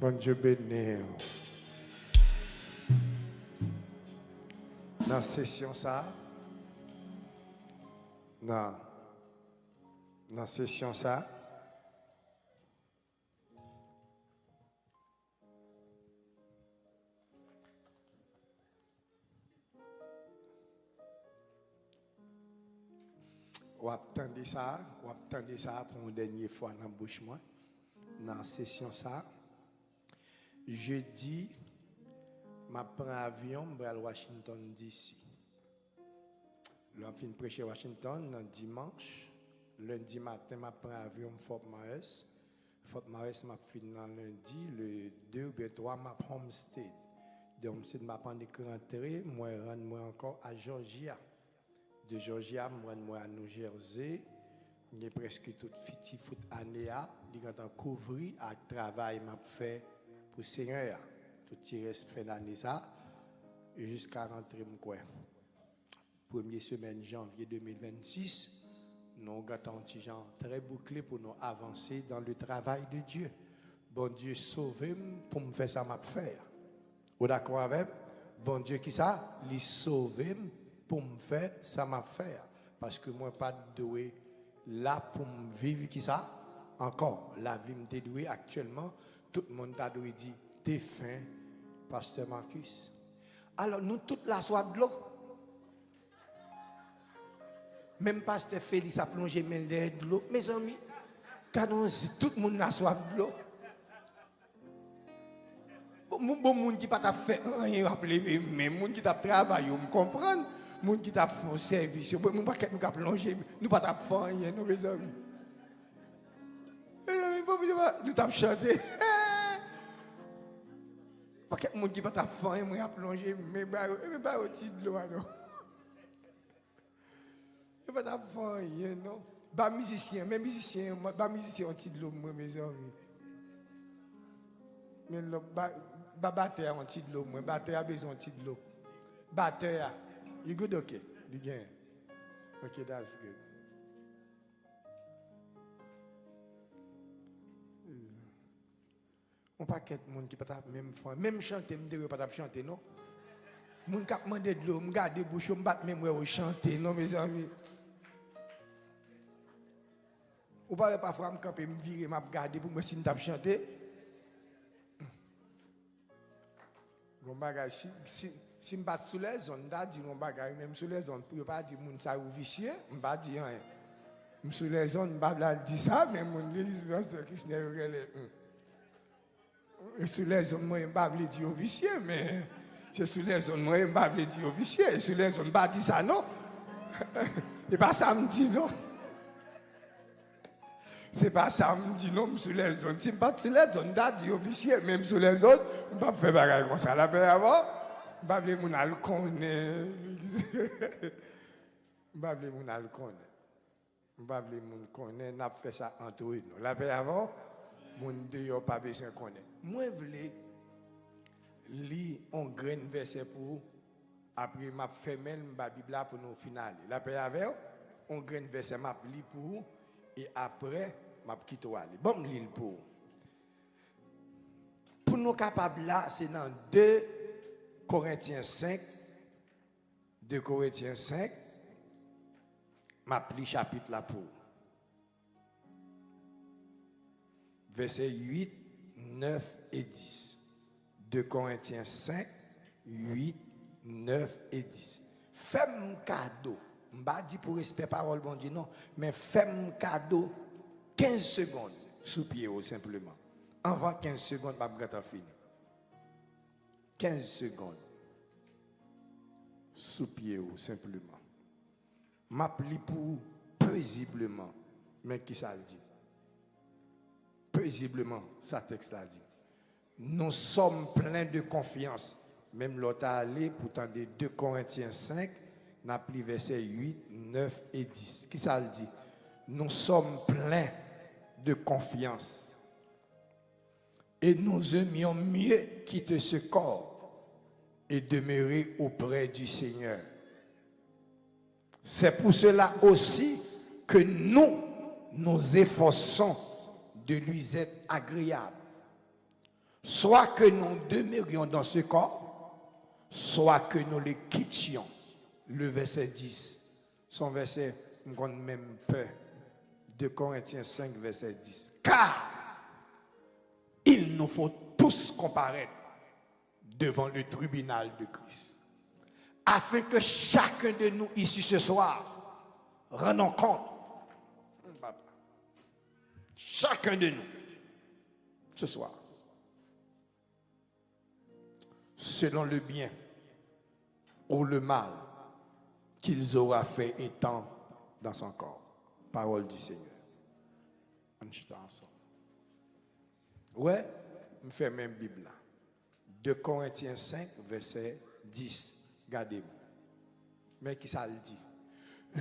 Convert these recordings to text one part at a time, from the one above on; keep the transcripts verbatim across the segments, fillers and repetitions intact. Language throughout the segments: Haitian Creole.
Bondye beni w. Nan sesyon sa a, nan, nan sesyon sa a, w ap tande sa, w ap tande sa pou yon dènye fwa nan bouch mwen, nan sesyon sa. Jedi, m ap pran avyon, m pral Washington D C. Lè m fin preche Washington nan dimanch, lendi maten, m ap pran avyon, m Fort Myers. Fort Myers, m ap fin nan lendi, le de oubyen twa, m ap Homestead. De Homestead, m ap annik rantre, mwen rann mwen ankò a Georgia. De Georgia, m rann mwen a New Jersey. M gen prèske tout fiti fout ane a, li gentan kouvri ak travay m ap fè pou Senyè a. Tout ti rès fen ane sa, jiska rantre, m kwè. Premye semèn janvye de mil vennsis, nou gentan yon ti jan trè boukle pou nou avanse dans le travail de Dieu. Bondye sove m pou m fè sa m ap fè a. Ou dakò avè m? Bondye, kisa? Li sove m pou m fè sa m ap fè a. Paske mwen pa t dwe la pou m viv, kisa? Ankò. Lavi m te dwe aktyèlman, tout moun ta dwe di, defen Pastè Marcus. Alò, nou tout la swaf dlo. Menm pastè Felix ap lonje men l dèyè dlo. Mezanmi, gade yon zi, tout moun la swaf dlo. Bon, moun, bon, moun ki pa t ap fè anyen, yo ap leve men. Moun ki t ap travay, yo, m konprann. Moun ki t ap fè yon sèvis, yo. Bon, moun pakèt moun k ap lonje, nou pa t ap fè anyen, non, mezanmi. Mezanmi, bon, nou pa, nou t ap chante. Pakèt moun ki pa t ap fè anyen, mwen ap lonje men ba yo, e men ba yo ti dlo a, non. Yo pa t ap fè anyen, non. Ba mizisyen, men mizisyen, ba mizisyen yon ti dlo mwen, mezanmi. Men lò, ba, ba batè a yon ti dlo mwen. Batè a bezwen yon ti dlo. Batè a. You good? Ok. Li gen. Ok, that's good. Yon pakèt moun ki pa t ap menm fè, menm chante, m te wè yo pa t ap chante, non. Moun k ap mande dlo, m gade bouch yo, m pa t menm wè yo chante, non, mezanmi. Ou pa wè pafwa m kanpe, m vire, m ap gade pou m wè si n t ap chante. Gon bagay, si, si, si m pa t sou lèzonn, m ta di yon bagay, men m sou lèzonn, pou yo pa di moun sa yo visye, m pa di anyen. M sou lèzonn, m pa vle al di sa, men moun legliz Pastè Krisnè yo genlè, hmm. E sou lèzonn mwen, m pa vle di yo visye, men se sou lèzonn mwen, m pa vle di yo visye. E sou lèzonn, m pa di sa, non. E pa sa m di, non. Se pa sa m di, non, m sou lèzonn. Si m pa t sou lèzonn, m ta di yo visye, men m sou lèzonn, m p ap fè bagay konsa. Lapè avè w, m pa vle moun al konnen. M pa vle moun al konnen. M pa vle moun konnen, n ap fè sa antre nou. Lapè avè w, moun deyò pa bezwen konnen. Mwen vle li on grenn vèsè pou ou, apre m ap fèmen l, m ba Bib la pou nou fin ale. Lapè avè w, on grenn vèsè m ap li pou ou, e apre, m ap kite w ale. Ban m li l pou ou. Pou nou kapab la, se nan de Korentyen senk, de Korentyen senk, m ap li chapit la pou ou. Vèsè uit, nèf e dis. De Korentyen senk, uit, nèf e dis. Fè m kado. M pa di pou respè pawòl Bondye, non, men fè m kado kenz segonn sou pye w senpleman. Anvan kenz segonn, m ap gentan fini. Kenz segonn sou pye w senpleman. M ap li pou ou pezibleman. Men kisa l di. Pezibleman, sa tèks la di. Nous sommes pleins de confiance. Menm lè w ta ale pou tande de Korentyen senk, n ap li vèsè uit, nèf e dis. Kisa l di? Nous sommes pleins de confiance. Et nous aimions mieux quitter ce corps et demeurer auprès du Seigneur. C'est pour cela aussi que nous nous efforçons de lui être agréable, Soit que nous demeurions dans ce corps, soit que nous le quittions. Le verset dix, se yon vèsè m konn menm pè. Deux Corinthiens cinq, verset dix. Car il nous faut tous comparaître devant le tribunal de Christ, afin que chacun de nous ici ce soir rende compte, chacun de nous ce soir, selon le bien ou le mal qu'il aura fait étant dans son corps. Parole du Seigneur. Ann chita ansanm. Wè, m fèmen Bib la. Deux Corinthiens cinq, verset dix. Gade m. Men ki sa l di.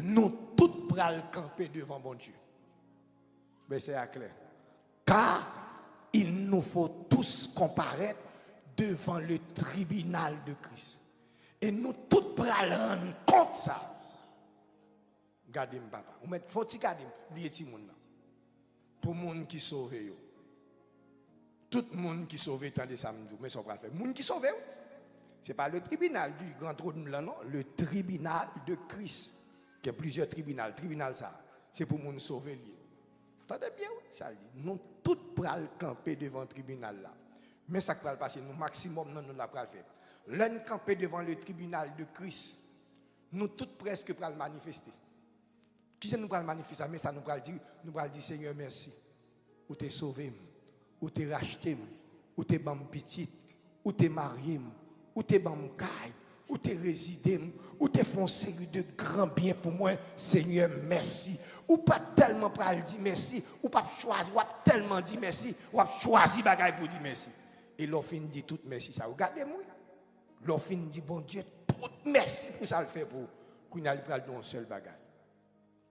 Nou tout pral kanpe devan Bondye. Vèsè a klè. Car il nous faut tous comparaître devant le tribunal de Christ. E nou tout pral rann kont sa. Gade m, papa. Ou mèt fò ti gade m. Bliye timoun nan. Pou moun ki sove yo. Tout moun ki sove, tande sa m di w. Men sa w pral fè. Moun ki sove, wi. Se pa le tribunal du grand trône blanc, non. Le tribunal de Christ. Gen plizyè tribinal. Tribinal sa, se pou moun sove l ye. Tande byen, wi, sa l di. Nou tout pral kanpe devan tribinal la. Men sa k pral pase, nou maksimòm nan nou la pral fè. Lè n kanpe devan le tribinal de Christ, nou tout prèske pral manifeste. Kijan nou pral manifeste? Men sa nou pral di, nou pral di, Senyè, mèsi. Ou te sove m. Ou te rachte m. Ou te ban m pitit. Ou te marye m. Ou te ban m kay. Ou te rezide m. Ou te fè yon seri de gran byen pou mwen. Senyè, mèsi. Ou pa t tèlman pral di mèsi. Ou p ap chwazi, w ap tèlman di mèsi. W ap chwazi bagay pou di mèsi. E lè w fin di tout mèsi sa yo, gade m wi. Lè w fin di Bondye tout mèsi pou sa l fè pou ou, kounye a li pral di w yon sèl bagay.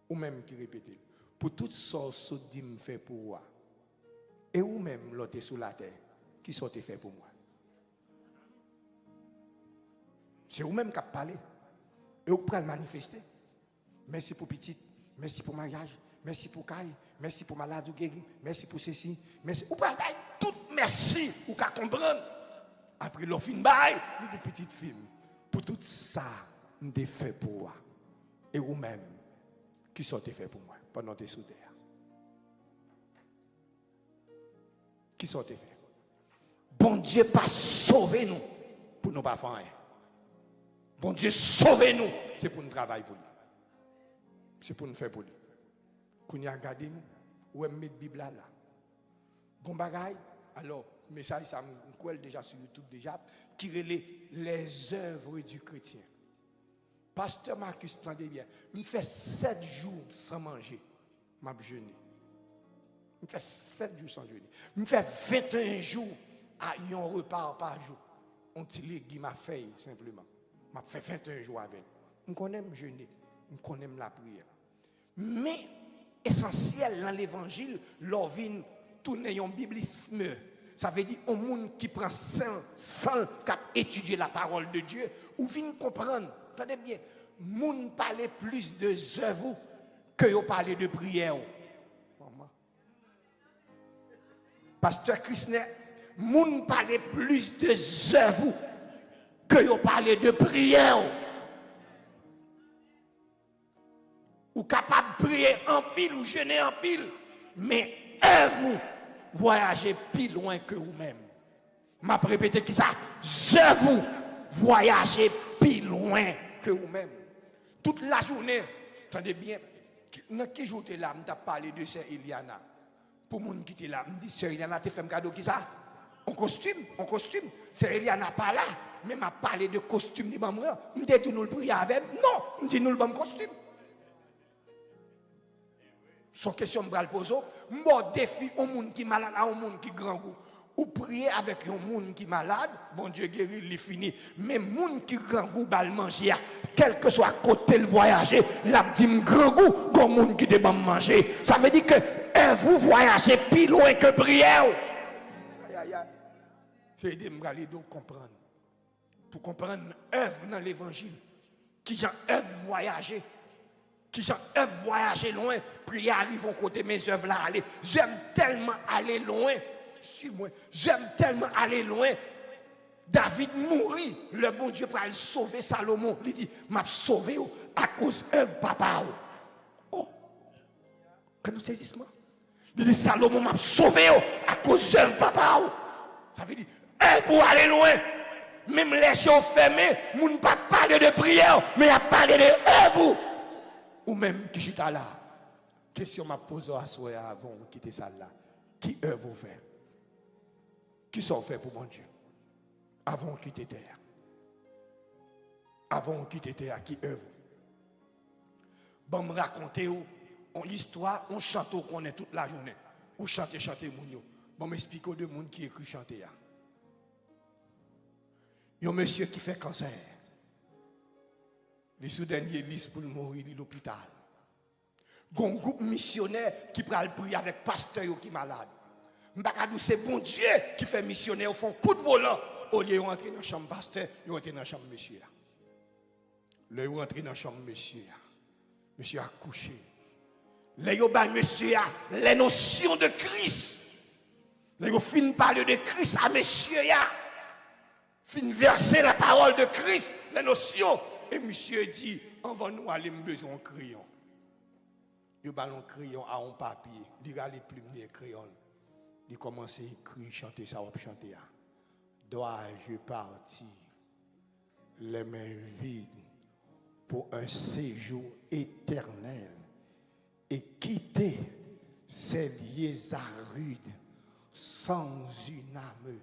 Ou menm ki repete l. Pou tout sa w sot di m fè pou ou a. E ou menm, lè w te sou latè, ki sa w te fè pou mwen? Se ou menm k ap pale. E ou k pral manifeste. Mèsi pou pitit. Mèsi pou maryaj. Mèsi pou kay. Mèsi pou maladi ou geri. Mèsi pou sesi. Mèsi. Ou pral bay tout mèsi ou ka konprann. Apre lè w fin bay, li di pitit fi m, pou tout sa m te fè pou ou a. E ou menm, ki sa w te fè pou mwen pandan w te sou tè a? Ki sa w te fè? Bondye pa sove nou pou nou pa fè anyen. Bondye sove nou, se pou n travay pou li. Se pou n fè pou li. Kounye a gade m, ou wè m met Bib la la. Gon bagay, alò, mesaj sa m kwè l deja sou YouTube deja, ki rele Les œuvres du chrétien. Pastè Marcus, tande byen. M fè sèt jou san manje. M ap jene. M fè sèt jou san jene. M fè venteyen jou a yon repa pa jou. Yon ti legim a fèy, senpleman. M ap fè venteyen jou avè l. M konnen m jene. M konnen m lapriyè. Men esansyèl nan levanjil, lè w vin tounen yon biblisme, sa vle di yon moun ki pran san, san l, k ap etidye la parole de Dieu, ou vin konprann, tande byen, moun pale plis de zèv ou ke yo pale de priyè w. Manman. Pastè Krisnè, moun pale plis de zèv ou ke yo pale de priyè w. Ou kapab priye anpil, ou jene anpil, men èv ou vwayaje pi lwen ke ou menm. M ap repete kisa, zèv ou vwayaje pi lwen ke ou menm. Tout lajounen, tande byen, ki- nan ki jou w te la, m t ap pale de sè Eliana. Pou moun ki te la, m di sè Eliana te fè m kado kisa? On kostim, on kostim. Sè Eliana pa la, men m ap pale de kostim li ban mwen an. M te di nou l priye avè m? Non, m di nou l ban m kostim. Se yon kesyon m pral poze w. M ba w defi, yon moun ki malad a yon moun ki grangou. Ou priye avèk yon moun ki malad, Bondye geri l, li fini. Men moun ki grangou, ba l manje a. Kèlkeswa kote l vwayaje, l ap di m grangou, gon moun ki te ban m manje. Sa vle di ke èv ou vwayaje pi lwen ke priyè w. Ayayay. Se ede m pral ede w konprann. Pou konprann èv nan levanjil. Kijan èv vwayaje. Kijan èv vwayaje lwen. Priyè a rive yon kote, men zèv la ale. Zèv tèlman ale lwen. Suiv mwen. Zèv tèlman ale lwen, David mouri. Lè Bondye pral sove Salomon, li di, "M ap sove w akoz èv papa w." Oh! Gad yon sezisman. Li di, "Salomon, m ap sove w akoz èv papa w." Sa vle di, èv ou ale lwen. Menm lè je w fèmen, moun p ap pale de priyè w, men y ap pale de èv ou. Ou menm ki chita la, kesyon m ap poze w aswè a avan w kite sal la, ki èv ou fè? Kisa w fè pou Bondye avan w kite tè a? Avan w kite tè a, ki èv ou? Ban m rakonte w yon istwa, yon chante w konnen tout lajounen. Ou chante chante moun yo. Ban m eksplike w de moun ki ekri chante a. Yon mesye ki fè kansè. Li sou dènye lis pou l mouri, li lopital. Gon gwoup misyonè ki pral priye avèk pastè yo ki malad. M pa ka di w se Bondye ki fè misyonè yo fè yon kout volan. Olye yo antre nan chanm pastè, yo antre nan chanm mesye a. Lè yo antre nan chanm mesye a, mesye a kouche. Lè yo bay mesye a les notions de Christ, lè yo fin pale de Kris a mesye a, fin vèse la parole de Christ, les notions, e misye di, "Anvan nou ale, m bezwen yon kreyon." Yo ba l yon kreyon a yon papye, li rale plim li e kreyon l. Li kòmanse ekri chante sa w ap chante a. Dois-je partir les mains vides pour un séjour éternel et quitter ces lieux arides sans une âme?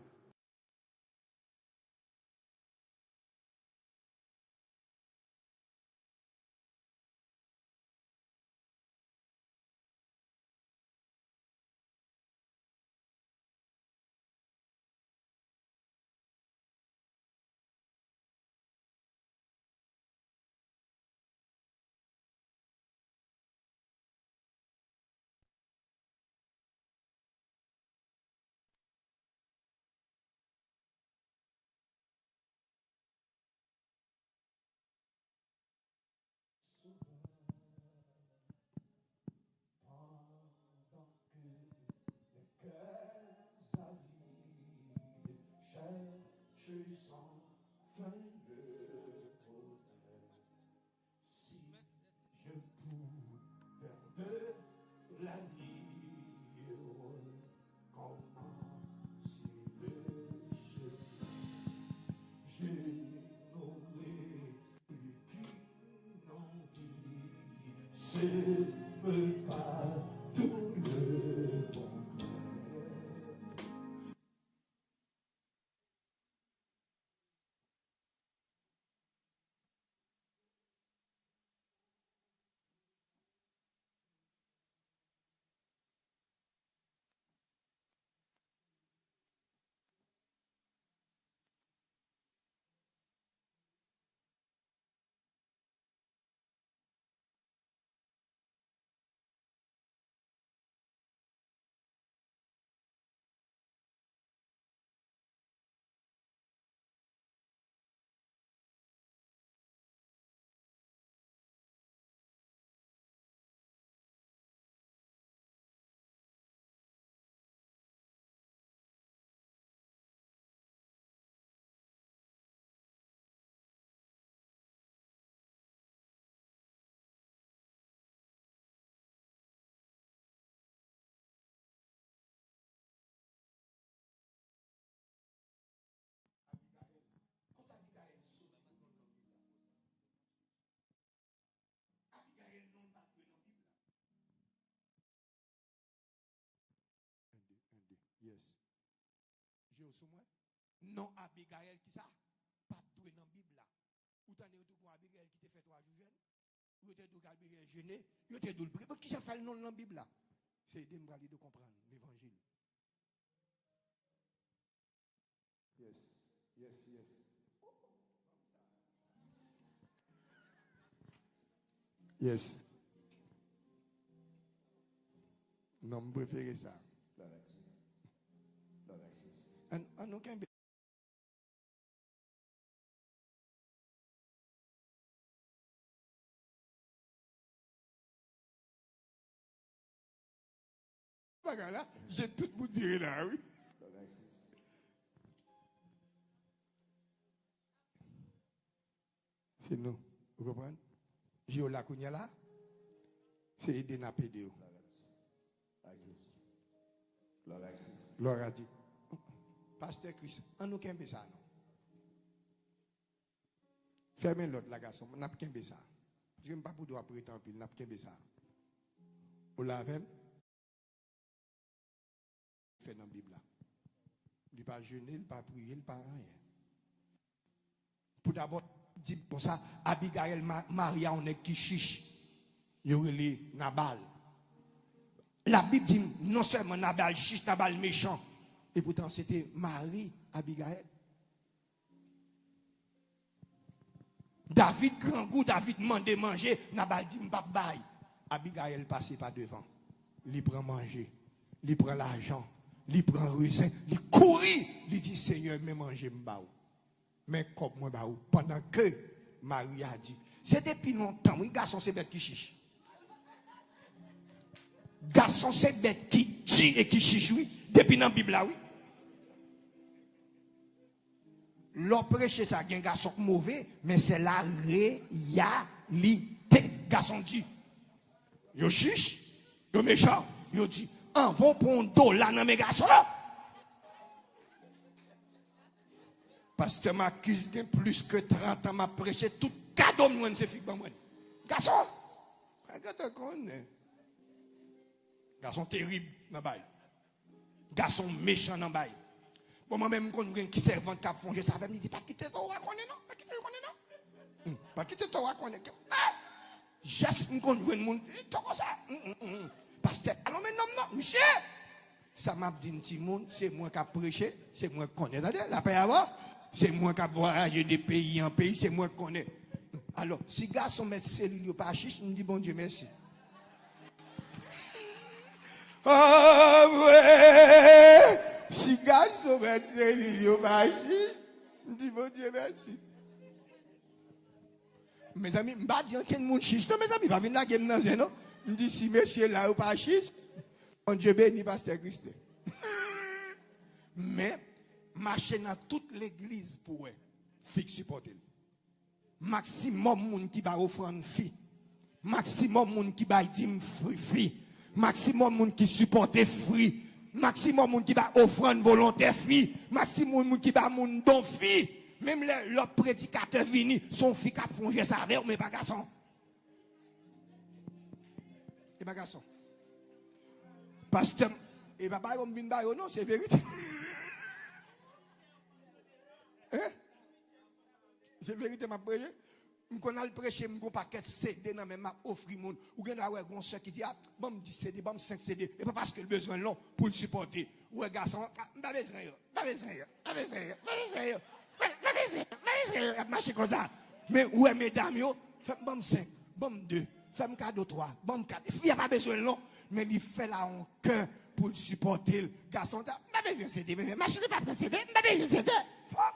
Souvent, pendant que les cœurs avides cherchent sans fin le bonheur, si je pouvais de la vie comme si le chemin, je n'aurais plus qu'une envie, c'est me battre tout le bon cœur. Abigayèl, kot Abigayèl soti nan Bib la? Abigayèl non l pa t dwe nan Bib la. En, de, en, de. Yes. Je w sou mwen? Non Abigayèl ki sa? Pa t dwe nan Bib la. Ou tande yo tou gon Abigayèl ki te fè twa jou jèn? Yo te di w Abigayèl jene, yo te di w l priye. Bon, kijan fè l non l nan Bib la? Se ede m pral ede w konprann levanjil. Yes. Yes, yes. Yes. Non, m prefere sa. An, an nou kenbe. Bagay la, je tout moun vire la, wi. Se nou. Ou konprann? Je w la kounye a la, se ede n ap ede w. Glwa a Dye. Pastè Chris, an nou kenbe sa non. Fèmen lòt la, gason, n ap kenbe sa. Paske m pa pou dwa ap rete anpil, n ap kenbe sa. Ou la avè m? Fè nan Bib la. Li pa jene, li pa priye, li pa anyen. Pou dabò, di m konsa, Abigayèl ma-, mari a yon nèg ki chich. Yo rele Nabal. Labib di m, non sèlman Nabal chich, Nabal mechan, epoutan se te mari Abigayèl. David grangou, David mande manje, Nabal di, "M p ap bay." Abigayèl pase pa devan. Li pran manje, li pran lajan, li pran rezen, li kouri, li di, "Senyè, men manje m ba w. Men kòb mwen ba w." Pandan ke mari a di, se depi lontan, wi, gason se bèt ki chich. Gason se bèt ki di e ki chich, wi. Depi nan Bib la, wi. Lè w preche sa, gen gason k move, men se la reyalite. Gason di, yo chich, yo mechan, yo di, anvan w pran yon dola nan men gason. Pastè Marcus gen plis ke trant an m ap preche, tout kado m jwenn se fi k ban mwen. Gason, pa gentan konnen. Gason terib nan bay. Gason mechan nan bay. Bon, mwen menm, m konn gen ki sèvant k ap fè yon jès avè m, li di, "Pa kite tòg la konnen non, pa kite l konnen non. Hmm, pa kite tòg la konnen ke, ah! Jès m konn jwenn moun, eh, tòg konsa. Hmm, hmm, hmm, hmm. Pastè, alon men nonm non, misye!" Sa m ap di n timoun, se mwen k ap preche, se mwen k konnen, tande, lapè avan, se mwen k ap vwayaje de peyi an peyi, se mwen k konnen. Alò, si gason mèt selil yo pa chich, m di Bondye mèsi. Apre, si gason mèt selil yo pa chich, m di Bondye mèsi. Mezanmi, m pa di ankenn moun chich non, mezanmi, pa vin lage m nan zen non. M di si mesye la yo pa chich, Bondye beni pastè Christin. Men, mache nan tout legliz pou wè. Fi k sipòte l. Maksimòm moun ki bay ofrann fi. Maksimòm moun ki bay dim fri fi. Maksimòm moun ki sipòte fri. Maksimòm moun ki bay ofrann volontè fi. Maksimòm moun ki bay moun don fi. Menm lè lòt predikatè vini, se yon fi k ap fè yon jès avè w, men pa gason. E pa gason. Pastè m, e pa ba yo m vin ba yo non, se verite. Hein? Se verite m ap preche. M konn al preche, m gon pakèt C D nan men m, m ap ofri moun. Ou gen dwa wè gon sè ki di, "Ah, ban m dis C D, ban m senk C D." E pa paske l bezwen l non, pou l sipòte. Ou wè gason an, "Ah, m pa bezwen yo, m pa bezwen yo, m pa bezwen yo, m pa bezwen yo, m pa bezwen yo, m pa bezwen yo." Y ap mache konsa. Men ou wè medam yo, "Fè m, ban m senk, ban m de, fè m kado twa, ban m kat." Fi a pa bezwen l non, men li fè l a yon kè pou l sipòte l. Gason ta, "M pa bezwen C D, men, men machin pa pran C D, m pa bezwen C D." Fò.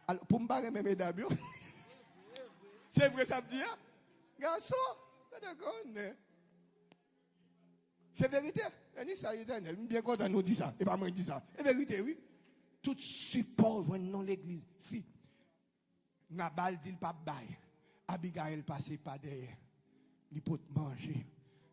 Alò, pou m pa renmen medam yo. Se vre sa m di a? Gason, yo te konnen. Se verite. Beni sa Letènèl. M byen kontan nou di sa. E pa mwen ki di sa. E verite, wi. Tout sipò w jwenn nan legliz. Fi. Nabal di l p ap bay. Abigayèl pase pa dèyè. Li pot manje.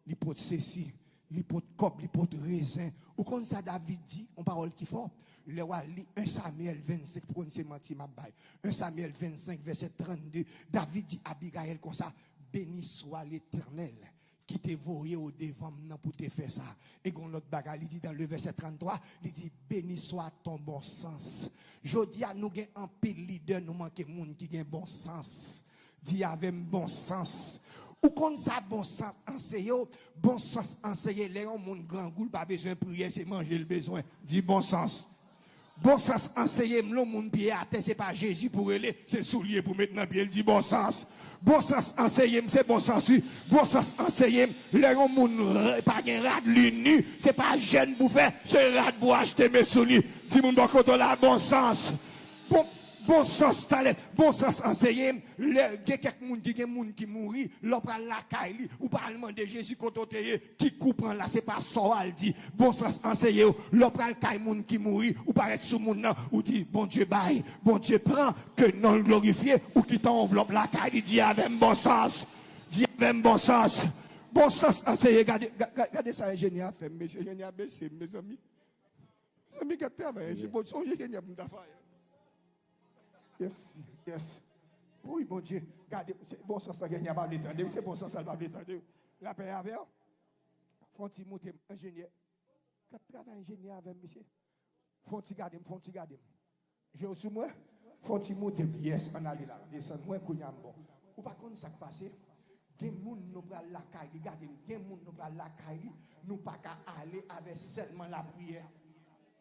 Li pot sesi. Li pot kòb, li pot rezen. Ou konn sa David di? Yon pawòl ki fò. Lè w al li en Samyèl vennsenk, pou konn se manti m ap bay. En Samyèl vennsenk, vèsè trannde. David di Abigayèl konsa, "Beni swa Letènèl ki te voye w devan m nan pou te fè sa." E gon lòt bagay, li di dans le verset trannde twa, li di, "Beni swa ton bon sans." Jodi a, nou gen anpil lidè, nou manke moun ki gen bon sans. Di avè m, bon sans. Ou konn sa bon sans anseye w? Bon sans anseye lè yon moun grangou, l pa bezwen priyè, se manje l bezwen. Di bon sans. Bon sans anseye m, lè yon moun pye atè, se pa Jezi pou rele, se soulye pou met nan pye l. Di bon sans. Bon sans anseye m, se bon sans wi. Bon sans anseye m, lè yon moun r-, pa gen rad, li ni, se pa jèn pou fè, se rad pou achte, met sou li. Di moun bò kote w la, bon sans. Bon, Bon sans talè, bon sans anseye m. Lè gen kèk moun ki gen moun ki mouri, lè w pral lakay li, ou pa al mande Jezi kote w te ye, ki kou pran la, se pa sa w al di. Bon sans anseye w. Lè w pral kay moun ki mouri, ou parèt sou moun nan, ou di, Bondye bay, Bondye pran, ke non l glorifye, ou kite anvlòp lakay li, di avè m bon sans. Di avè m bon sans. Bon sans anseye, gade, ga- ga- gade sa enjenyè a fè m, mesye, enjenyè a bese m, mezanmi. Mezanmi, gad travay enjenyè. Bon, se yon enjenyè pou m ta fè. Yes, yes. Wi, Bondye, gade, se bon sans sa enjenyè a pa vle tande, wi, se bon sans sa l pa vle tande, wi. Lapè avè w. Fon ti moute m, enjenyè. Gad travay enjenyè avè m, mesye. Fon ti gade m, fon ti gade m. Je w sou mwen, fon ti moute m. Yes, ann ale la. Desann mwen, kounye a m bon. Ou pa konn sa k pase? Gen moun nou pral lakay li, gade m, gen moun nou pral lakay li, nou pa ka ale avè sèlman lapriyè.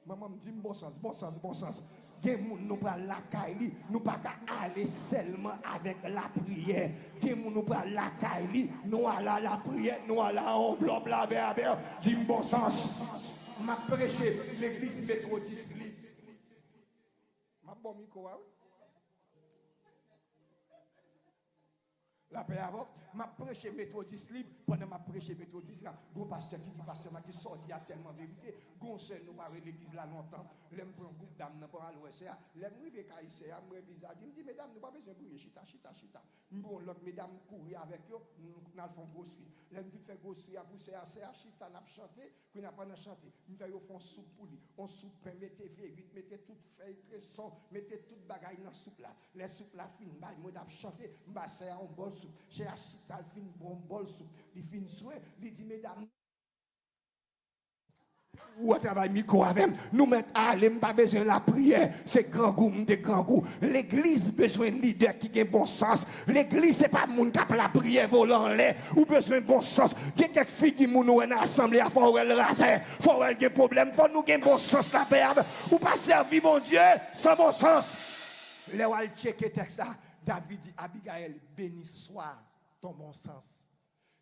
Manman m di m bon sans, bon sans, bon sans. Gen moun nou pral lakay li, nou pa ka ale sèlman avèk lapriyè. Gen moun nou pral lakay li, nou al a lapriyè, nou al a anvlòp la, avè, avè, di m bon sans. M ap preche legliz Metwodis Lib. M ap ba w mikwo a, wi. Lapè avè w. M ap preche Metwodis Lib. Pandan m ap preche Metwodis la, gon pastè ki di, Pastè Makis, sa w di a tèlman verite. Gon sè nou pa wè legliz la lontan. Lè m pran gwoup dam nan pou m al wè sè a. Lè m rive kay sè a, m wè vizaj li, m di, Medam, nou pa bezwen priye, chita, chita, chita. M pran lòt medam, m kouri avèk yo, n al fè yon gwosri. Lè m fin fè gwosri a pou sè a, sè a chita, n ap chante. Kounye a, pandan chante, m fè yo fè yon soup pou li. Yon soup pen, mete vewit, mete tout fèy kreson, mete tout bagay nan soup la. Lè soup la fin bay, mwen ap chante, m ba sè a yon bòl soup. Sè a chita, l fin bwè yon bòl soup. Li fin swe, li di, Medam, ou a travay mikwo avè m, nou mèt ale, m pa bezwen lapriyè. Se grangou, m te grangou. Legliz bezwen lidè ki gen bon sans. Legliz se pa moun k ap lapriyè vole anlè. Ou bezwen bon sans. Gen kèk figi moun ou wè nan asanble a, fò w wè l razè, fò w wè l gen pwoblèm, fò nou gen bon sans lapè avè. Ou pa sèvi Bondye san bon sans. Lè w al tcheke tèks la, David di, Abigayèl, béni soit ton bon sens.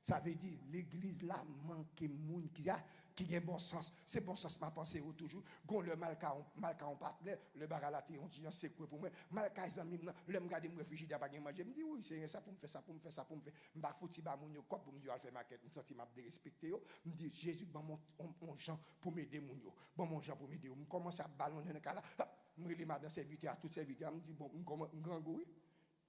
Sa vle di, legliz la manke moun ki, ki gen bon sans. Se bon sans m ap anseye w toujou. Gon lè m al ka yon, m al ka yon patnè, lè bagay la te yon ti jan sekwe pou mwen. M al kay zanmi m nan, lè m gade m wè frijidè a pa gen manje, m di, wi, se gen sa pou m fè, sa pou m fè, sa pou m fè. M pa fouti ba moun yo kòb pou m di yo al fè makèt. M santi m ap derespekte yo. M di, Jezi, ban m yon, yon, yon jan pou m ede moun yo. Ban m yon jan pou m ede yo. M kòmanse ap balonnen nan kay la. Ha! M rele madan sèvitè a, tout sèvitè a, m di, bon, m kòman, m grangou, wi.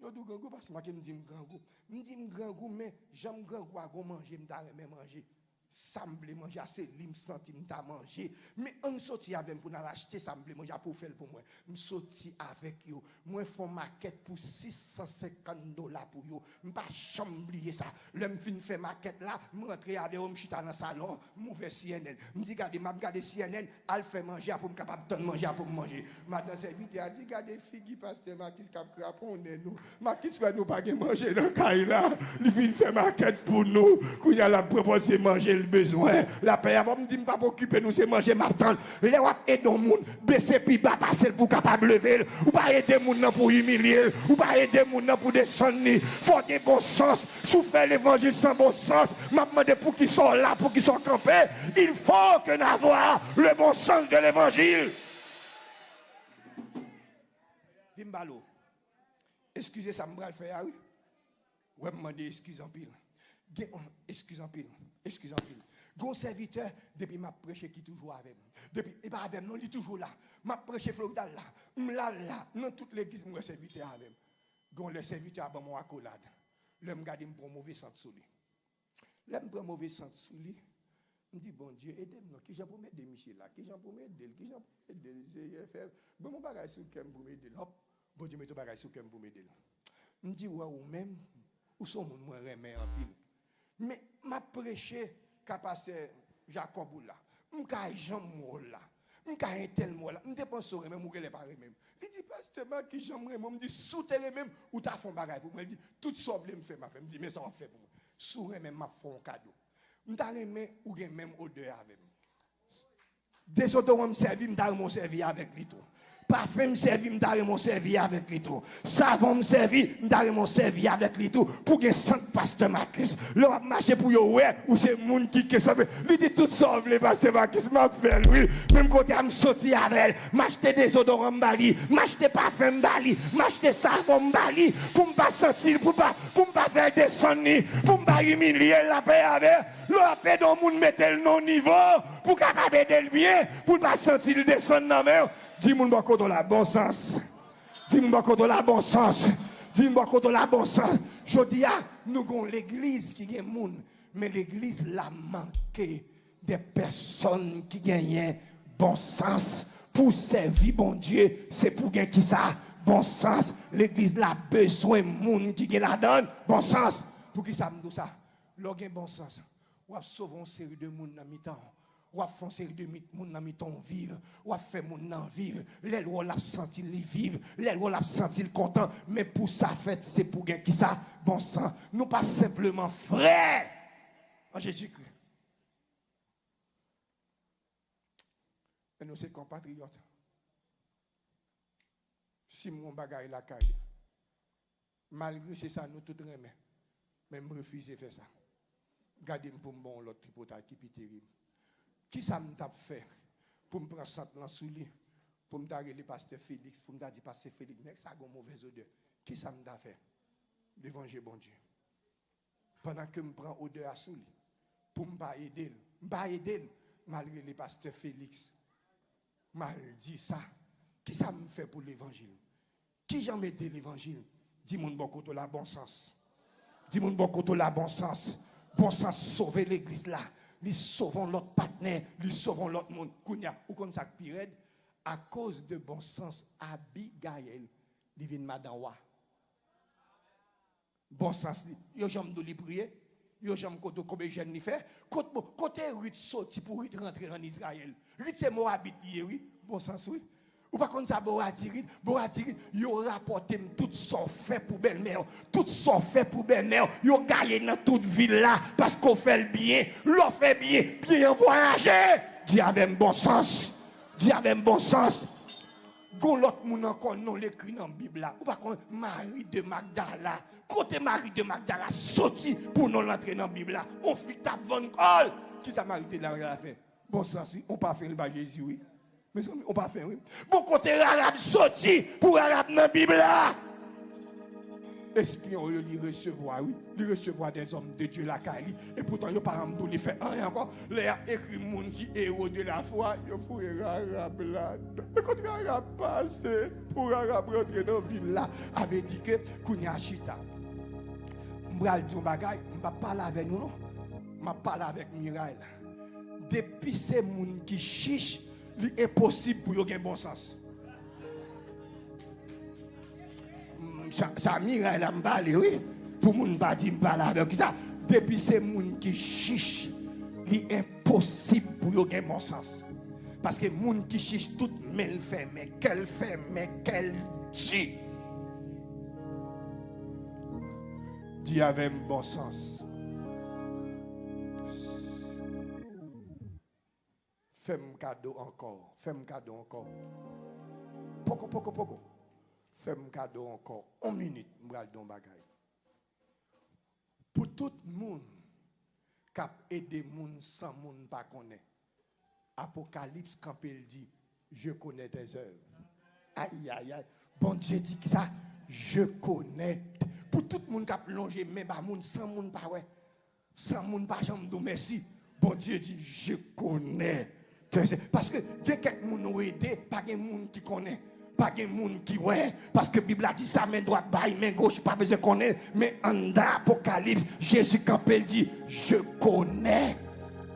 Yo di w grangou, pastè Makis, m di m grangou. M di m grangou, men jan m grangou a, gon manje m ta renmen manje. Sa m vle manje a, se li m santi m ta manje. Men ann soti avè m pou n al achte sa m vle manje a pou w fè l pou mwen. M soti avèk yo. Mwen fè yon makèt pou sis san senkant dola pou yo. M pa janm bliye sa. Lè m fin fè makèt la, m rantre avè yo, m chita nan salon an, m ouvè C N N. M di, gade, m ap gade C N N, al fè manje a pou m kapab tann manje a pou m manje. Madan sèvitè a di, gade figi pastè Makis k ap kraponnen nou. Makis wè nou pa gen manje nan kay la. Li vin fè makèt pou nou. Kounye a l ap pran pòz se manje l bezwen. Lapè avè w, m di m p ap okipe nou, se manje m ap tann. Lè w ap ede yon moun, bese pi ba pase l pou w kapab leve l. Ou pa ede moun nan pou w imilye l. Ou pa ede moun nan pou w desann li. Fò w gen bon sans. Si w fè levanjil san bon sans, m ap mande poukisa w la, poukisa w kanpe. Il faut que n avoir le bon sens de l'évangile. Vin m pale w. Eskize sa m pral fè a, wi. Wè m mande eskiz anpil. Gen, eskiz anpil. Eskiz anpil. Gen yon sèvitè, depi m ap preche, ki toujou avè m. Depi, e pa avè m non, li toujou la. M ap preche Florida, l la. M la, l la. Nan tout legliz, m wè sèvitè a avè m. Gen yon lè sèvitè a ban m yon akolad. Lè m gade, m pran move sant sou li. Lè m pran move sant sou li, m di, Bondye, ede m non. Kijan pou m ede misye la? Kijan pou m ede l? Kijan pou m ede l? Seyè, fè, ban m yon bagay sou kè m pou m ede l. Hòp, Bondye mete yon bagay sou kè m pou m ede l. M di, wè, ou menm, ou se yon moun mwen renmen anpil. Men, m ap preche ka pastè Jacob ou la. M ka Jan m wè w la. M ka entèl m wè w la. M te panse w renmen m, ou genlè pa renmen m. Li di, pastè Makis, jan m renmen w. M di, si w te renmen m, ou ta fè yon bagay pou mwen. Li di, tout sa w vle m fè, m a fè. M di, men sa w ap fè pou mwen. Si w renmen m, m ap fè w yon kado. M ta renmen ou gen menm odè avè m. Dezodoran m sèvi, m ta renmen w sèvi avèk li tou. Pafen m sèvi, m ta renmen w sèvi avèk li tou. Savon m sèvi, m ta renmen w sèvi avèk li tou. Pou gen sant pastè Makis. Lè w ap mache pou yo wè, ou se moun ki gen sant. Li di tout sa w vle, pastè Makis, m ap fè l, wi. Menm kote a m soti avè l. M achte dezodoran m ba li. M achte pafen m ba li. M achte savon m ba li. Pou m pa santi l, pou pa, pou m pa fè l desann li. Pou m pa imilye l, lapè avè l. Lè w ap ede yon moun mete l nan yon nivo, pou w kapab ede l byen, pou l pa santi l desann nan men w. Di moun bò kote w la, bon sans. Di moun bò kote w la, bon sans. Di moun bò kote w la, bon sans. Jodi a, nou gon legliz ki gen moun, men legliz la manke de pèsòn ki genyen bon sans. Pou w sèvi Bondye, se pou gen kisa? Bon sans. Legliz la bezwen moun ki gen ladan l bon sans. Poukisa m di w sa? Lè w gen bon sans, w ap sove yon seri de moun nan mitan w. W ap fè yon seri de mit-, moun nan mitan w viv. W ap fè moun nan viv. Lè l wè w, l ap santi li viv. Lè l wè w, l ap santi l kontan. Men pou sa fèt, se pou gen kisa? Bon sans. Nou pa senpleman frè an Jezikri. Men nou se konpatriyòt. Si m gon bagay lakay li, malgre se sa nou tout renmen, men m refize fè sa. Gade m pou m ba w yon lòt tripotay ki pi terib. Kisa m t ap fè pou m pran sant lan sou li, pou m ta rele pastè Felix, pou m ta di, pastè Felix, nèg sa gon movèz odè. Kisa m ta fè? Levanjil Bondye. Pandan ke m pran odè a sou li, pou m pa ede l, m pa ede l, m al rele pastè Felix, m al di sa. Kisa m fè pou levanjil? Kijan m ede levanjil? Di moun bò kote w la, bon sans. Di moun bò kote w la, bon sans. Bon sans sove legliz la. Li sove yon lòt patnè, li sove yon lòt moun. Kounye a, ou konn sa k pi rèd? Akoz de bon sans Abigayèl, li vin madan wa. Bon sans li. Yo janm di w li priye? Yo janm kote w konbyen jèn li fè? Kot, bon, kote Rit soti pou Rit rantre ann Izrayèl? Rit se Mowabit li ye, wi. Bon sans, wi. Ou pa konn sa Boaz di Rit? Boaz di Rit, yo rapòte m tout sa w fè pou bèlmè w, tout sa w fè pou bèlmè w, yo gaye nan tout vil la, paske w fè l byen. Lè w fè byen, byen an vwayaje. Di avè m, bon sans. Di avè m, bon sans. Gon lòt moun ankò, non l ekri nan Bib la. Ou pa konn Mari de Magdala. Kote Mari de Magdala soti pou non l antre nan Bib la? On fi k t ap vann kò l. Kisa Mari de Magdala fè? Bon sans, wi. On pafen l ba Jezi, wi. Mezanmi, on pafen, wi. Bon, kote Rahab soti pou Rahab nan Bib la? Espyon yo, li resevwa, wi. Li resevwa dèzòm de Dye lakay li. Epoutan, yo pa janm di w li fè anyen ankò. Lè y ap ekri moun ki ewo de lafwa, yo foure Rahab ladan. Men kot Rahab pase pou Rahab rantre nan vil la? A vle di ke kounye a chita. M pral di yon bagay, m p ap pale avè nou non. M ap pale avèk Miray la. Depi se moun ki chich, li enposib pou yo gen bon sans. Mm, sa, sa Miray la m pale, wi. Pou moun pa di m pale avè w. Kisa? Depi se moun ki chich, li enposib pou yo gen bon sans. Paske moun ki chich, tout men l fèmen, kè l fèmen, kè l di. Di avè m, bon sans. Fè m kado ankò. Fè m kado ankò. Poko, poko, poko. Fè m kado ankò. On minit, m pral di yon bagay. Pou tout moun k ap ede moun san moun pa konnen, Apokalips kanpe, l di, Je connais tes œuvres. Ay, ay, ay. Bondye di kisa? Je connais. Pou tout moun k ap lonje men ba moun san moun pa wè, san moun pa janm di w mèsi, Bondye di, Je connais tes œuvres. Paske gen kèk moun ou ede, pa gen moun ki konnen, pa gen moun ki wè. Paske Bib la di sa, men dwat bay, men goch pa bezwen konnen, men anndan Apokalips, Jezi kanpe, l di, Je connais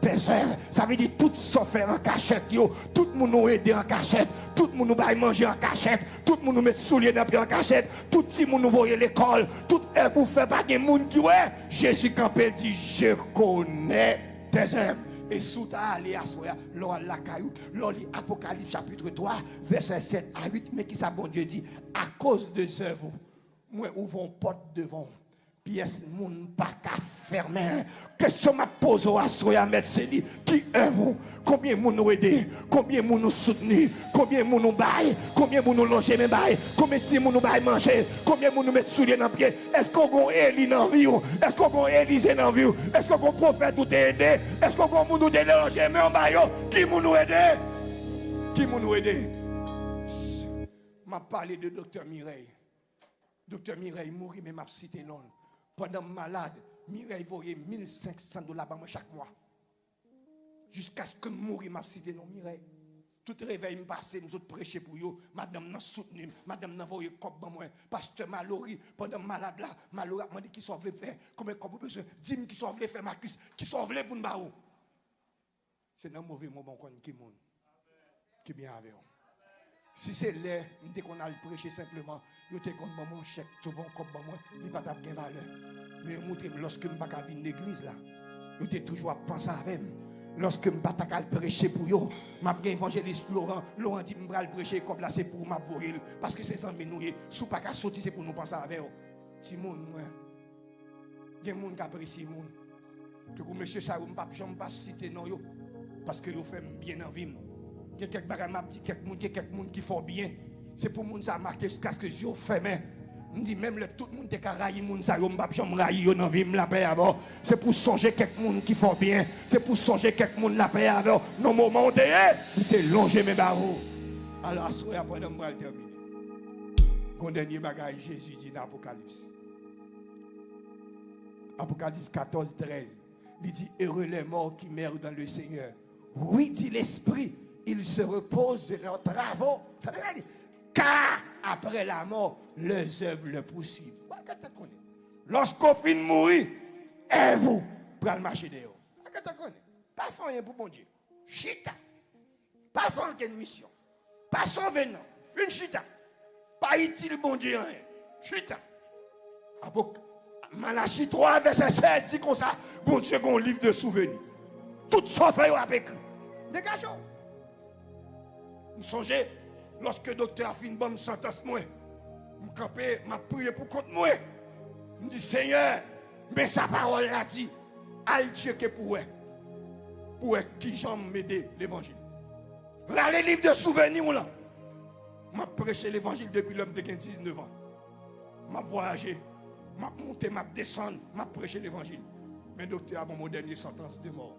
tes œuvres. Sa vle di tout sa w fè an kachèt yo, tout moun ou ede an kachèt, tout moun ou bay manje an kachèt, tout moun ou met soulye nan pye an kachèt, tout timoun ou voye lekòl, tout èv ou fè pa gen moun ki wè. Jezi kanpe, l di, Je connais tes œuvres. E si w ta ale aswè a, lè w al lakay ou, lè w li Apokalips chapit twa, vèsè sèt a uit, men kisa Bondye di, Akoz de zèv ou, mwen ouvè yon pòt devan w. Pyès moun pa ka fèmen. Kesyon m ap poze w aswè a, Mèt, se li, ki èv ou? Konbyen moun ou ede? Konbyen moun ou soutni? Konbyen moun ou bay? Konbyen moun ou lonje men bay? Konbyen timoun ou bay manje? Konbyen moun ou met soulye nan pye? Èske w gon Eli nan vi w? Èske w gon Elize nan vi w? Èske w gon pwofèt ou te ede? Èske w gon moun ou te lonje men w ba yo? Ki moun ou ede? Ki moun ou ede? M ap pale de Doktè Mirèy. Doktè Mirèy mouri, men m ap site non l. Pandan m malad, Mirèy voye mil senk san dola ban mwen chak mwa. Jiskaske m mouri, m ap site non Mirèy. Tout revèy m pase, m sot preche pou yo. Madanm nan soutni m, madanm nan voye kòb ban mwen. Pastè Malory, pandan m malad la, Malory ap mande kisa w vle m fè, konbyen kòb ou bezwen, di m kisa w vle fè, Marcus, kisa w vle pou n ba ou. Se nan move moman w konn ki moun ki byen avè w. Si se lè m te konn al preche senpleman, yo te konn ban mwen yon chèk, te voye yon kòb ban mwen, li pa t ap gen valè. Men yo montre m lòske m pa ka vin legliz la, yo te toujou ap panse avè m. Lòske m pa ta ka al preche pou yo, m ap gen evanjelis Laurent, Laurent di m pral preche, kòb la se pou ou m ap voye l, paske se zanmi nou ye. Si w pa ka soti, se pou nou panse avè w. Timoun mwen, gen moun k apresye moun. Tankou mesye sa yo, m p ap janm pa site non yo, paske yo fè m byen nan vi m. Gen kèk bagay m ap di kèk moun, gen kèk moun ki fè w byen. Se pou moun sa make jiskaske zye w fèmen. M di, menm lè tout moun te ka rayi moun sa yo, m p ap janm rayi yo nan vi m, lapè avè w. Se pou sonje kèk moun ki fè w byen. Se pou sonje kèk moun, lapè avè w. Nan moman w te ye, li te lonje men ba ou. Alò, aswè a, pandan m pral tèmine, gon dènye bagay Jezi di nan Apokalips. Apokalips katòz trèz, li di, Heureux les morts qui meurent dans le Seigneur. Oui, dit l'Esprit, ils se reposent de leurs travaux. Tande sa li, car après la mort, leurs œuvres les poursuivent. Ou pa gentan konnen. Lòske w fin mouri, èv ou pral mache dèyè w. Ou pa gentan konnen. Pa fè anyen pou Bondye. Chita. Pa fè ankenn misyon. Pa sove non. Vin chita. Pa itil Bondye anyen. Chita. Apok-, Malachi twa, vèsè sèz di konsa, Bondye gen yon liv de souveni. Tout sa w fè yo ap ekri. Degaje w. M sonje, lòske doktè a fin ban m santans mwen, m kanpe, m ap priye pou kont mwen. M di, Senyè, men sa pawòl la di. Al tcheke pou wè. Pou wè kijan m ede levanjil. Rale liv de souveni w lan. M ap preche levanjil depi lè m te gen diznèf an. M ap vwayaje. M ap moute, m ap desann, m ap preche levanjil. Men doktè a ban m yon dènye santans de mò.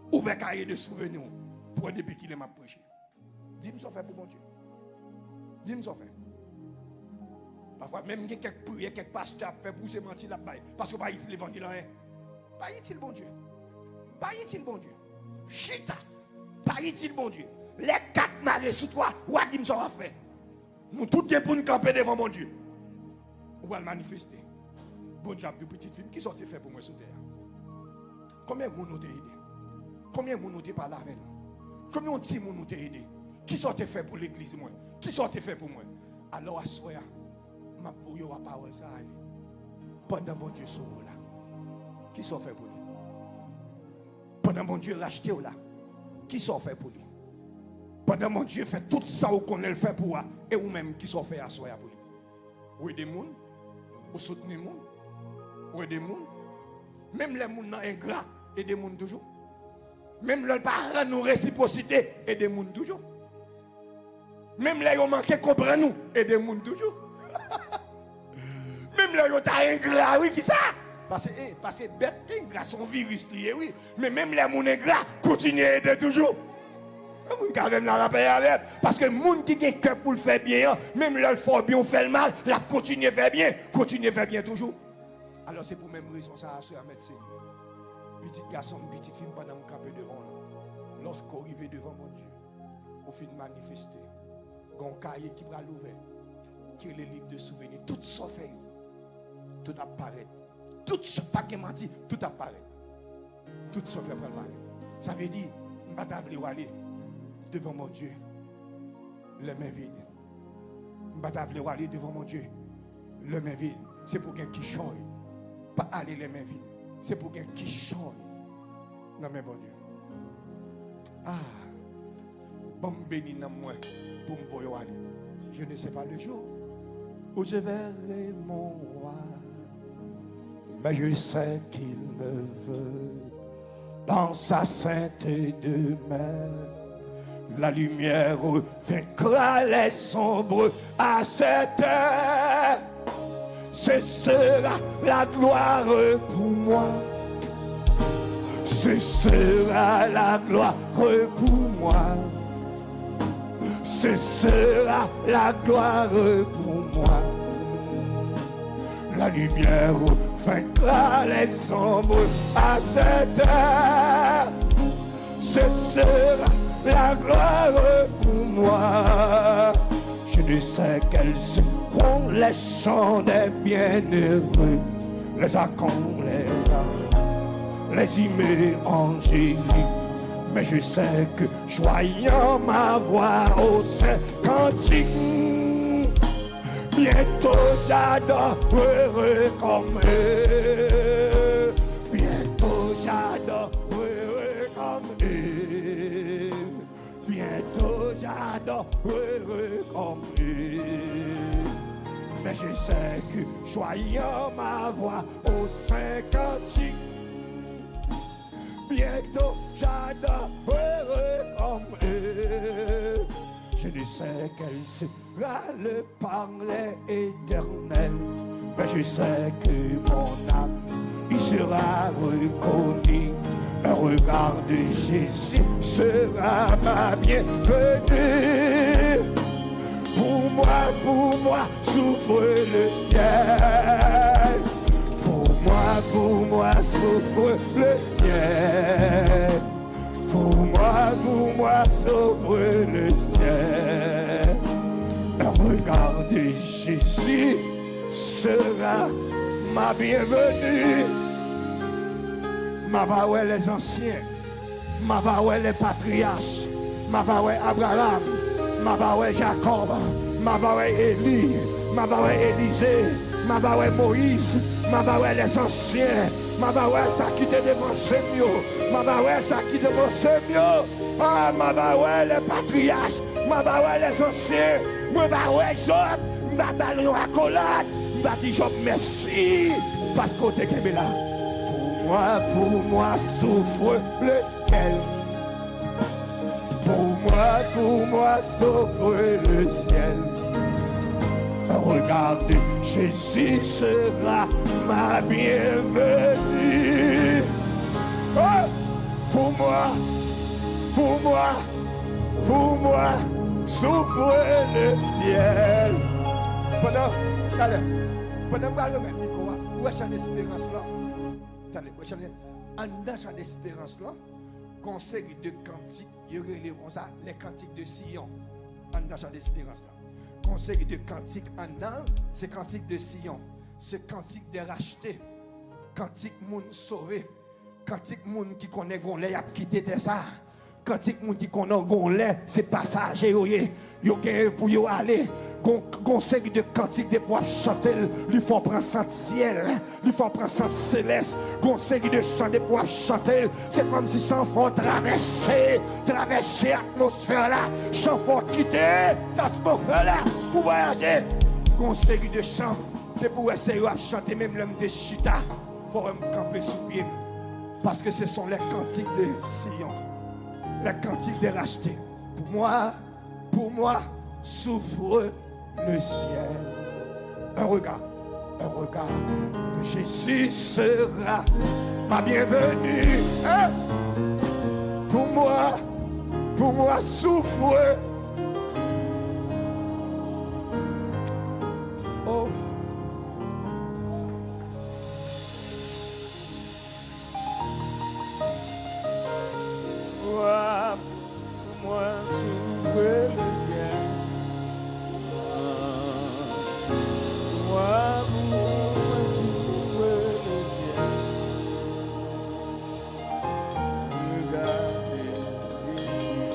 Ouvè kaye de souveni w pou wè depi kilè m ap preche. Di m sa w fè pou Bondye. Di m sa w fè. Pafwa, menm gen kèk priyè, kèk pastè ap fè pou w, se manti l ap bay. Paske w pa itil levanjil anyen. Pa itil Bondye. Pa itil Bondye. Chita. Pa itil Bondye. Lè kat mare sou twa, w a di m sa w ap fè. Nou tout gen pou n kanpe devan Bondye. Ou pral manifeste. Bondye ap di w, pitit fi m, kisa w te fè pou mwen sou tè a? Konbyen moun ou te ede? Konbyen moun ou te pale avè l? Konbyen yon timoun ou te ede? Kisa w te fè pou legliz mwen? Kisa w te fè pou mwen? Alò, aswè a, m ap voye w a pawòl sa a ale. Pandan Bondye sove w la, kisa w fè pou li? Pandan Bondye rachte w la, kisa w fè pou li? Pandan Bondye fè tout sa ou konnen l fè pou ou a, e ou menm, kisa w fè aswè a pou li? Ou ede moun? Ou soutni moun? Ou ede moun? Menm lè moun nan engra, ede moun toujou. Menm lè l pa rann ou resipwosite, ede moun toujou. Menm lè yo manke konprann ou, ede moun toujou. Menm lè yo ta engra, wi, kisa? Paske, eh, paske bèt engra se yon viris li ye, wi. Men menm lè moun engra, kontinye ede toujou. Yon moun ka avè m la, lapè avè m. Paske moun ki gen kè pou l fè byen an, menm lè l fè w byen ou fè l mal, l ap kontinye fè byen, kontinye fè byen toujou. Alò, se pou menm rezon sa a, aswè a, Mèt Senyè, pitit gason m, pitit fi m, pandan m kanpe devan w la, lòske w rive devan Bondye, ou fin manifeste, gen yon kaye ki pral ouvè, ki rele liv de souveni. Tout sa w fè yo, tout ap parèt. Tout sa, pa gen manti, tout ap parèt. Tout sa w fè pral parèt. Sa vle di, m pa ta vle w ale devan Bondye lè men vid. M pa ta vle w ale devan Bondye lè men vid. Se pou gen kichòy. Pa ale lè men vid. Se pou gen kichòy nan men Bondye. Ah, ban m beni nanm mwen pou m voye w ale. Je ne sais pas le jour où je verrai mon roi. Mais je sais qu'il me veut dans sa sainte demeure. La lumière vaincra les ombres à cette heure. Ce sera la gloire pour moi. Ce sera la gloire pour moi. Ce sera la gloire pour moi. La lumière vaincra les ombres à cette heure. Ce sera la gloire pour moi. Je ne sais quels seront les chants des bienheureux, les archanges, les, les hymnes angéliques, mais je sais que joignant ma voix au saint cantique, bientôt j'adorerai comme eux. Bientôt j'adorerai comme eux. Bientôt j'adorerai comme eux. Mais je sais que joignant ma voix au saint cantique, bientôt j'adorerai comme eux. Je ne sais quel sera le parler éternel. Mais je sais que mon âme y sera reconnue. Un regard de Jésus sera ma bienvenue. Pour moi, pour moi, souffre le ciel. Pour moi, pour moi, souffre le ciel. Pour moi, pour moi, sauve le ciel. Un regard de Jésus sera ma bienvenue. M ava wè lèzansyen. M ava wè lèpatriyach. M ava wè Abraram. M ava wè Jakòb. M ava wè Eli. M ava wè Elize. M ava wè Moyiz. M ava wè lèzansyen. M ava wè sa ki te devanse m yo. M ava wè sa ki devanse m yo. Ah, m ava wè lèpatriyach. M ava wè lèzansyen. Mwen va wè Jòb. M va ba l yon akolad. M va di Jòb mèsi paske w te kenbe la. Pour moi, pour moi, souffre le ciel. Pour moi, pour moi, sauve le ciel. Regarde, Jésus sera ma bienvenue. Oh, pour moi, pour moi, pour moi, s'ouvre le ciel. Pandan, talè, pandan m pral remèt mikwo a, ou wè chan esperans lan. Talè, ou wè chan, anndan chan esperans lan, gon seri de kantik, yo rele yo konsa, les cantiques de Sion. Anndan chan esperans lan. Gon seri de kantik anndan, se kantik de Sion. Se kantik de rachte. Kantik moun sove. Kantik moun ki konnen gon lè y ap kite tè sa. Kantik moun ki konnen gon lè se pasaje yo ye. Yo genyen pou yo ale. Gon, gon seri de kantik depi w ap chante l, li fè w pran sant syèl, li fè w pran sant selès. Gon seri de chan depi w ap chante l, se kòmsi chan fè w travèse, travèse atmosfè la. Chan fè w kite atmosfè la pou vwayaje. Gon seri de chan depi w wè se yo ap chante, menm lè m te chita, fò w wè m kanpe sou pye m. Parce que ce sont les cantiques de Sion, les cantiques des rachetés. Pour moi, pour moi, s'ouvre le ciel. Un regard, un regard de Jésus sera ma bienvenue. Hein? Pour moi, pour moi, s'ouvre. Oh. Wa pou mwen s'ouvre le ciel. Wa pou mwen s'ouvre le ciel. Regardez Jésus.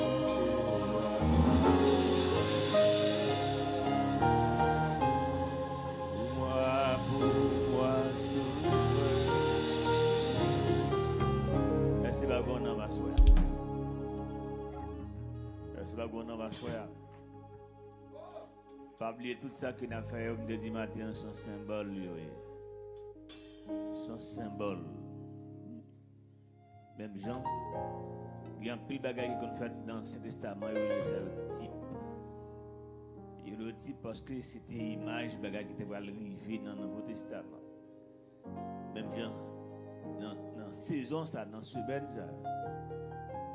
Pou mwen, pou mwen, sou mwen. Mèsi, pa gen nan aswè a. Mèsi, pa gen nan aswè a. Pa bliye tout sa ke n ap fè yo, m te di maten an, se yon senbòl yo ye. Se yon senbòl. Menm jan, gen anpil bagay ki konn fèt nan Ansyen Testaman, yo rele sa yo tip. Yo rele yo tip paske se te imaj bagay ki te pral rive nan Nouvo Testaman. Menm jan, nan, nan sezon sa, nan semèn sa,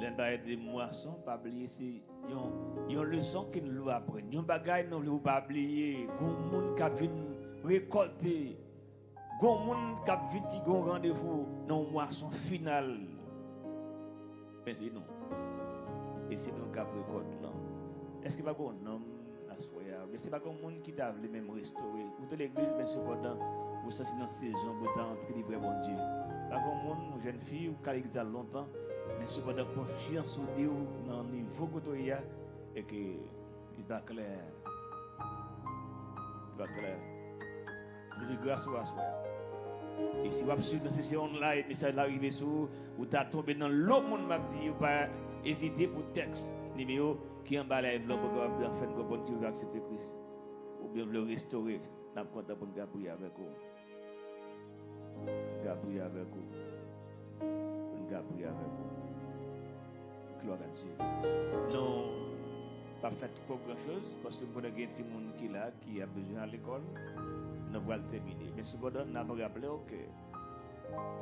lè n pale de mwason, pa bliye se yon, yon leson ke nou dwe aprann. Yon bagay nou vle ou pa bliye, gon moun k ap vin rekòlte, gon moun k ap vin ki gon randevou nan yon mwason final. Men se nou. E se nou k ap rekòlte lan. Èske pa gon nonm aswè a? Oubyen se pa gon moun ki ta vle menm restore? Ou te legliz, men sepandan, ou santi nan sezon pou ta antre li prè Bondye. Pa gon moun, yon jèn fi, ou ka legliz la lontan, men sepandan konsyans ou di w nan nivo kote w ye a, e ke li pa klè. Li pa klè. Se, se gras ou aswè a. E si w ap swiv nou, si se online mesaj la rive sou ou, ou ta tonbe nan lo moun m ap di yo, pa ezite pou tèks nimewo ki anba live la pou kapab fè n konprann ke w aksepte Kris. Oubyen w vle restore, n ap kontan pou n ka priye avèk ou. N ka priye avèk ou. N ka priye avèk ou. Glwa a Dye. Nou p ap fè twò gran choz, paske m konnen gen timoun ki la, ki ap bezwen al lekòl. Nou pral tèmine. Men sepandan, n ap raple w ke,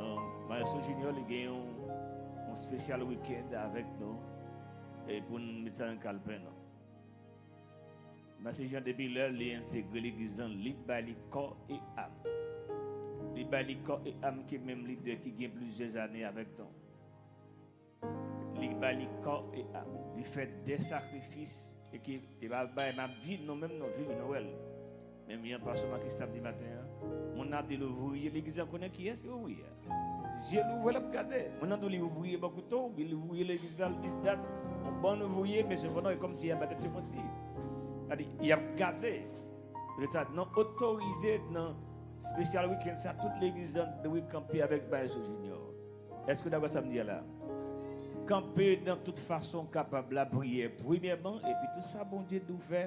um, Maestro Junior, li gen yon, yon spesyal weekend avèk nou, e pou n met sa nan kalpen nou. Maestro Junior, depi lè li entegre legliz lan, li bay li kò e am. Li bay li kò e am ke menm lidè ki gen plizyè zane avèk nou. Li bay li kò e am. Li fè de sakrifis e ke, e pa bay, m ap di nou menm nou viv, nou wè l. Menm jan Pastè Marcus t ap di maten an, moun nan ap di l ouvriye, legliz lan konnen kiyès ki ouvriye a. Zye l ouvè, l ap gade. Moun nan di w li ouvriye bò kouto, oubyen li ouvriye legliz la, l dis dat, yon bon ouvriye, men sepandan, e kòmsi y ap bay tèt yo manti. Sa di, y ap gade. Poutèt sa, nan otorize, nan spesyal weekend sa, tout legliz lan dwe kanpe avèk Maestro Junior. Èske w dakò sa m di a la? Kanpe nan tout fason w kapab, lapriyè premyèman, epi tout sa Bondye di w fè,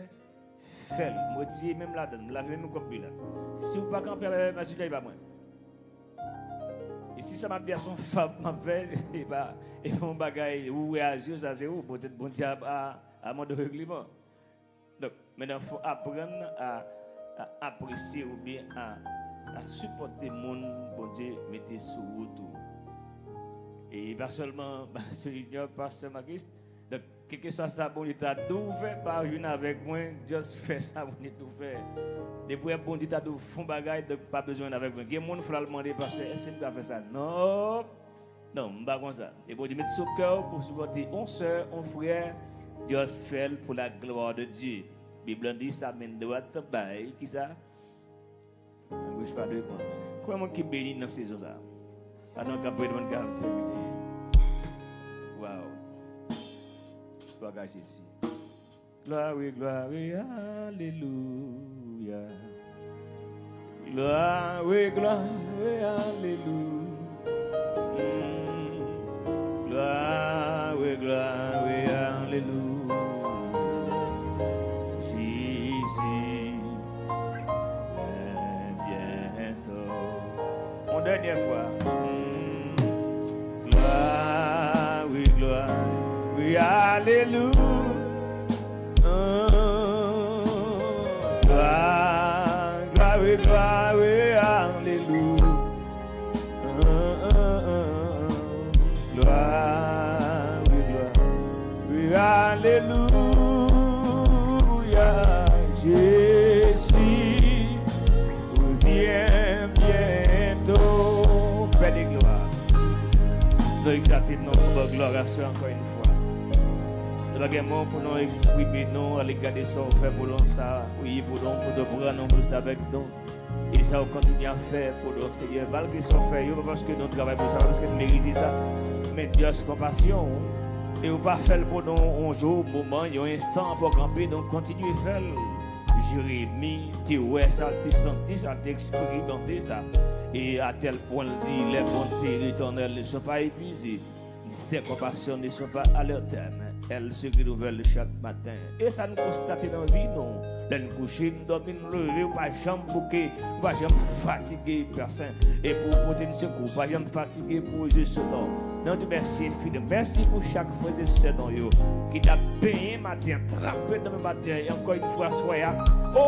fè l. M retire men m ladan l, m lave men m kòm Pilat. Si w pa kanpe avèk Maestro Junior, e pa mwen. E si sa m ap di a se yon fab m ap fè, e pa, e pa yon bagay ou wè a zye w, sa se ou, poutèt Bondye a, a, a mande w regleman. Donk, men nan fò aprann a, a apresye oubyen a, a sipòte moun Bondye mete sou wout ou. E pa sèlman Pastè Junior, Pastè Marcus. Donk, kèlkeswa sa Bondye ta di w fè, pa jwenn avèk mwen, just fè sa Bondye di w fè. Depi w wè Bondye ta di w fè yon bagay, donk pa bezwen jwenn avèk mwen. Gen moun fò l al mande, pastè, èske m ka fè sa? Non. Non, m pa konsa. E Bondye met sou kè w pou sipòte yon sè, yon frè, just fè l pour la gloire de Dieu. Bib lan di sa, men dwat bay, kisa? Men goch pa dwe pran. Konbyen moun ki beni nan sezon sa? Pandan k ap prete moun k ap tèmine. Waw. Glwa a Jezi. Glwa, wi, glwa, wi, alelouya. Glwa, wi, glwa, wi, alelouya. Mm. Glwa, wi, glwa, wi, alelouya. Jezi vyen byento. Yon dènyè fwa. Mm. Glwa, wi, glwa, wi, alelouya. Glwa, glwa, wi, glwa, wi, alelouya. Glwa, wi, glwa, wi, alelouya. Jezi revyen byento. Pè de glwa. Nou egzalte non, nou ba w glwa aswè ankò yon fwa. Nou pa gen mo pou nou eksprime nou alega de sa w fè pou nou, sa ou ye pou nou, pou nou pran nou, pou nou avèk nou. E sa w kontinye ap fè pou nou, Senyè, malgre sa w fè yo, pa paske nou travay pou sa, pa paske nou merite sa, men just konpasyon w. E ou pa fè l pou nou yon jou, moman, yon enstan, fò w kanpe, donk kontinye fè l. Jeremi te wè sa, te santi sa, te eksperimante sa. E à tel point l di, les bontés de l'Éternel ne sont pas épuisées, ses compassions ne sont pas à leur terme. Elles se renouvellent chaque matin. E sa n konstate nan vi nou. Lè n kouche, n dòmi, n leve, ou pa janm bouke, ou pa janm fatige, Pè Sen. E pou w pote n sekou, ou pa janm fatige pou w jis non. Nou di mèsi enfini. Mèsi pou chak frè e sè nou yo ki t ap benyen maten an, trape nan men maten an, e ankò yon fwa, swè a, o,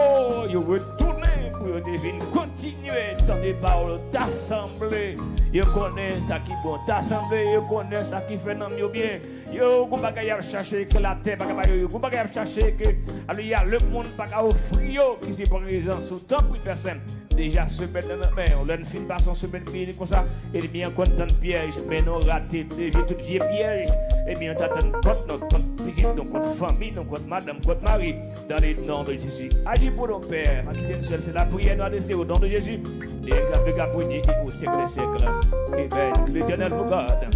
yo retounen pou yo te vin kontinye tande pawòl, ta sanble yo konnen sa ki bon, ta sanble yo konnen sa ki fè nanm yo byen. Yo, gon bagay y ap chache ke latè pa ka ba yo, yo, gon bagay y ap chache ke, alelouya, lemonn pa ka ofri yo, ki se prezans ou. Tanpri, Pè Sen, deja semèn nan nan men w. Lè n fin pase yon semèn beni konsa, ènmi an konn tann pyèj, men nou rate devye tout vye pyèj. Ènmi an ta tann kont nou, kont pitit nou, kont fanmi nou, kont madanm, kont mari. Dans le nom de Jésus. Aji pou nou, Pè. Pa kite n sèl. Se lapriyè nou adrese o non de Jezi. E ka, e ka premye e o syèk dè syèk. Amen. Que l'Éternel vous garde.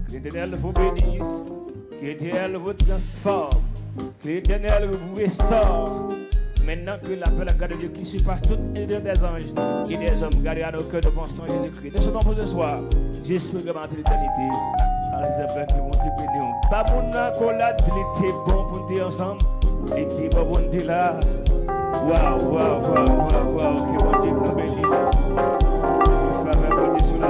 Que l'Éternel vous bénisse. Que l'Éternel vous transforme. Que l'Éternel vous restaure. Maintenant que la paix, la grâce de Dieu qui surpasse toute intelligence des anges et des hommes gardera nos cœurs, nos pensées en Jésus-Christ. Nous sommes pour ce soir, jusqu'au grand matin de l'éternité. Alzèbè ke Bondye beni w. Ba moun nan akolad, li te bon pou n te ansanm. Li te bon pou n te la. Waw, waw, waw, waw, waw. Ke Bondye nou beni. Favè Bondye sou la.